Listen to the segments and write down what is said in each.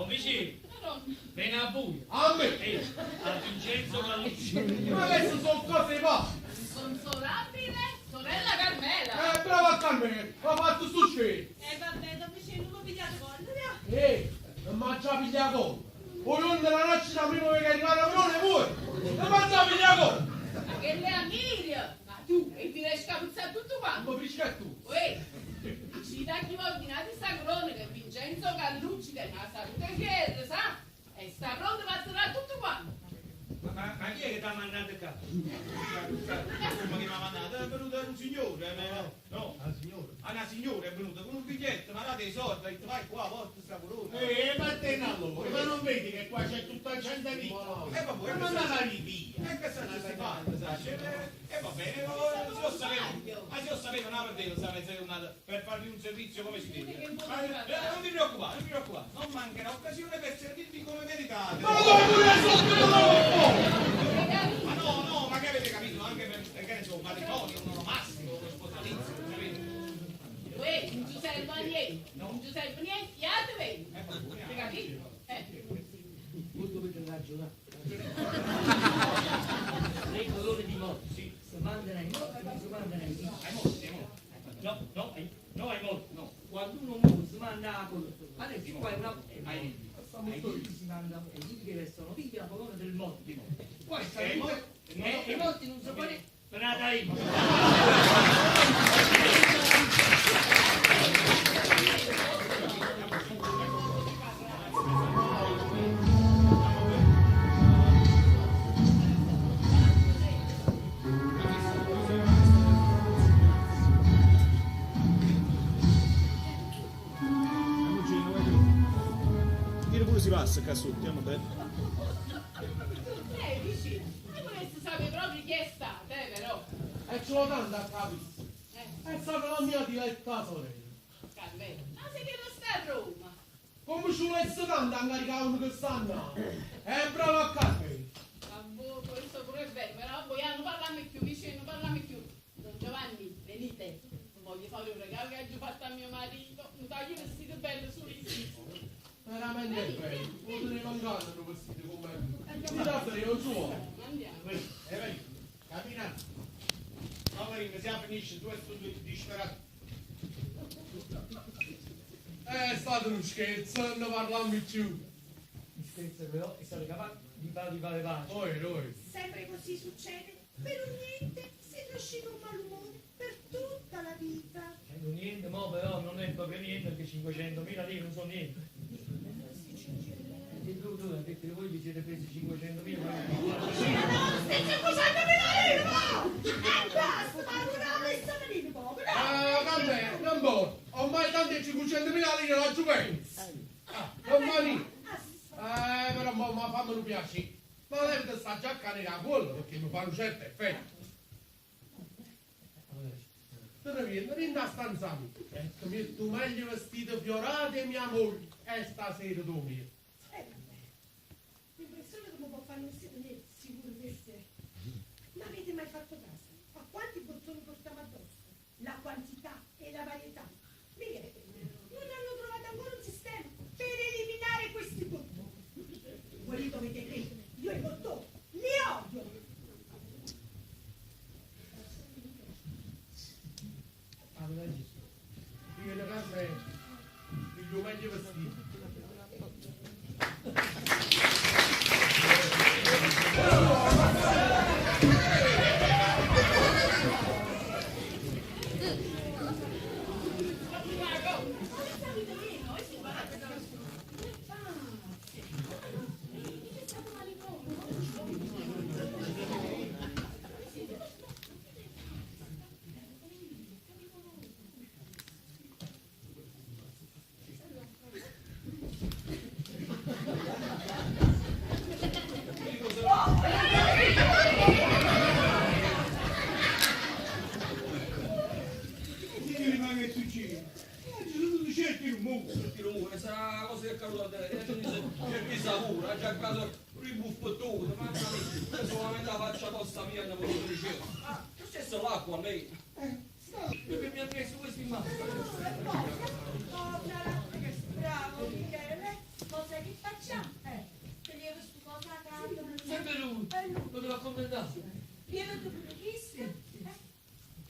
Don Vicienzo, Madonna. Vene a voi. A me? A Vincenzo Gallucci. Ma adesso sono cose fatte. Inconsolabile sorella Carmela. Brava Carmela, ha fatto succedere. E vabbè, don Vicino, non mi pigliate collera. Ehi, non mangia pigliato. O non la nascita prima che arriva la corona voi. Non mangia pigliato. Ma che le amiria? Ma tu, e ti riesci a puzzare tutto quanto? Ma perché tu? Uè, ci dà chi va ordinati sta corona che Vincenzo Gallucci te la salute chiede, sa? E sta pronto per serrare tutto quanto. Ma chi è che ti ha mandato qua? Come che mi ha mandato? È venuto un signore, no? Ah, signore. Ah, una signora è venuta con un biglietto, mi ha dato i soldi, ha detto vai qua, porta sta corona. Vattene allora, ma non vedi che qua c'è tutta gente ricca? E vabbè, Ma non la via. E che sa ci si fa, sa? E va bene, se lo sapevo, ma se lo sapevo non la perdevo sta mezza giornata per farvi un servizio come si deve. Ma non vi preoccupate, non vi preoccupate, non mancherà occasione per servirvi come meritate. Ma dove pure sotto lo Ma no, no, ma che avete capito? Anche per, che ne so, un matrimonio, un onomastico, uno sposalizio, sapete? Uè, non ci serve a niente, non ci serve a niente, iatevi. Hai capito? Voi dovete ragionare. Le colonne di morti si mandano ai morti, non si mandano ai vivi. Ai morti, ai morti. No, no, no, ai morti, no. Quando uno muore si manda la colonna. Adesso qua è una... Ai Ai vivi si manda, ai vivi che restano vivi la colonna del morto. Poi sta E i tutta- morti? e i morti non si può neanche... Tornate ahí. Tira pure si passa qua sotto, andiamo bene. Vicino, ma volessi sapere proprio chi è stato, però. E ce l'ho tanto a capire. È stata la mia diletta sorella. Carmela, ma se che non sta a Roma? Come ci volesse tanto a caricare uno che sta a Napoli. È bravo a capire. Ma boh, questo pure è vero, però voi non parliamo più, vicino, non parliamo più. Don Giovanni, venite. Voglio fare un regalo che ho fatto a mio marito, un taglio vestito bello sul sito. Veramente è bello. Potrei mancare un vestito come me. Mi davvero non ci vuole. Andiamo. Vai, capina. Ma Marina, se finisce tu e tu disperato. È stato uno scherzo, non parliamo più. Scherzo però è stato capace di fare pace. Oi, oi. Sempre così succede. Per un niente si trascina un malumore per tutta la vita. Non niente, mo però non è proprio niente perché 500.000 lire non sono niente. E tu, tu, hai detto che voi vi siete presi 500.000 Ma no, stai 500.000 lire, no! E basta, ma non ho messo venire poco, no? Ah, vabbè, non importa. Ormai tanto 500.000 lire la Juventus. Ah, non va lì. Però mo, ma fammelo piacere. Ma levate sta giacca nera a quello perché mi fa un certo effetto. Te ne vieni, vieni a stanza mia. Ti metto meglio vestito fiorato e mia moglie. E stasera tu mia. Vabbè. L'impressione che mi può fare un vestito nero, sicuro questo è. Ma avete mai fatto caso? A quanti bottoni portiamo addosso? La quantità e la varietà. Mica, non hanno trovato ancora un sistema per eliminare questi bottoni. Voi li dovete credere, io i bottoni li odio. Allora, Vieni a casa e il meglio vestito. Signori, ma che succede? Ci sono certi rumori. Certi rumori, sarà una cosa che è caduta a terra, c'è chi sa pure, già a casa ribuffettuta, mamma mia, solamente la faccia tosta mia ne volevo dicere. Ah, che stesso l'acqua a lei? Perché mi ha messo questo in mano? Bravo Michele, ma sai che Lievati pure questo eh?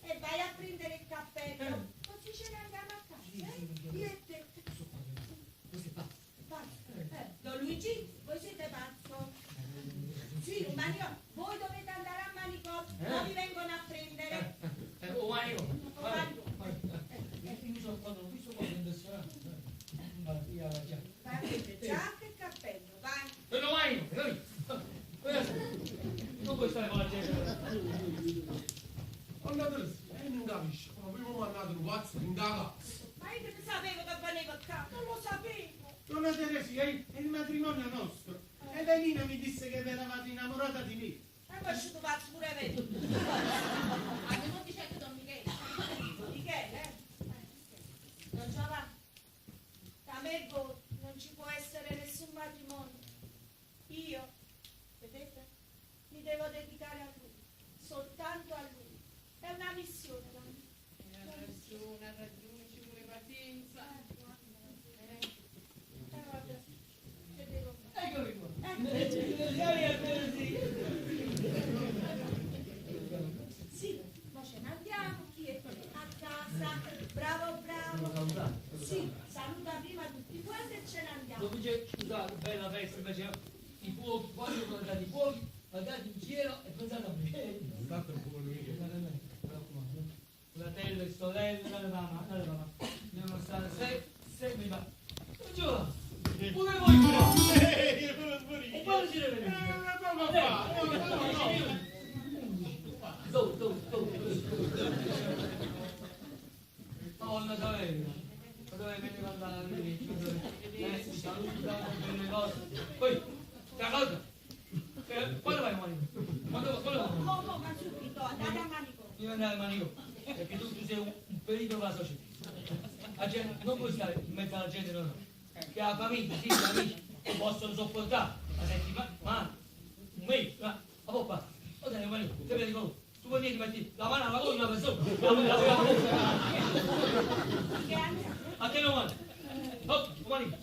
E vai a prendere il cappello. Così ce ne andiamo a casa, eh? Io e te. Questo è pazzo. Pazzo. Don Luigi, voi siete pazzo. Sì, un manicomio. Voi dovete andare a manicomio, ma vi vengono a prendere. Oh, manicomio. Oh, manicomio. Io sono quando l'ho visto qua, sono impressionato. Va via la giacca. Vai a prendere giacca e cappello, vai. Quello manicomio, capito? Non puoi stare con la gente. Donna Teresia, non capisci, ma prima mi hanno dato un pazzo in casa. Ma io che ne sapevo che veniva qua, non lo sapevo. Donna Teresia, è il matrimonio nostro. Evelina mi disse che eravate innamorata di me. E poi è uscito pazzo pure me. Abbiamo dicetto Don Michele. Michele, eh? Don Giovanni, da me e voi non ci può essere nessun matrimonio. Io, vedete, mi devo dedicare a lui, soltanto a lui. È una missione la mia. Ha ragione, ha ragione, ci vuole pazienza. Vabbè, che devo fare? Eccomi qua. Sì, ma ce ne andiamo, chi è a casa? Bravo, bravo. Sì, saluta prima tutti quanti e ce ne andiamo. Dove scusate, bella festa, invece i fuochi, quando sono andati i fuochi, guardate in cielo e pensate a me. State un po' lui. Pensate a me, mi raccomando. Fratello e sorella, date la mano, date la mano. Devono stare sei, mi va. Giù, pure voi qua. E quando ci deve venire? Tu, tu, tu. Donna sorella, ma dove venire a andare? Mi saluta, le cose. Poi, Carlotta, quando vai a manicomio? Quando vai? Mo, mo, ma subito, andate a manicomio. Io andare al manicomio, perché tu sei un pericolo per la società. La gente, non puoi stare in mezzo alla gente, no, no. Che la famiglia, sì, gli amici possono sopportare, ma senti, ma, un mese, ma, ma poi basta. O te ne vai, te pericoloso. Tu puoi dire, metti la mano alla gola di una persona, la Che andiamo? A te non male. Oh, domani.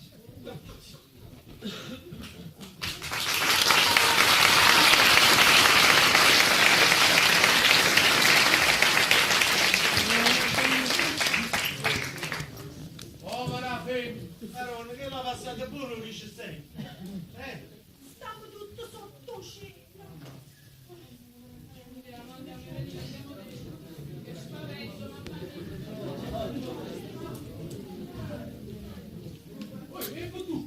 Povera femmina. Maronna, che l'ha passata buono il 17. Eh? Stiamo tutto sotto cielo. Andiamo, andiamo, andiamo, andiamo. Che spavento, mamma mia. Poi, e tu?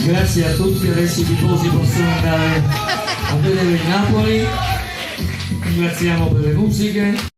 Grazie a tutti, adesso i tifosi possono andare a vedere il Napoli. Ringraziamo per le musiche.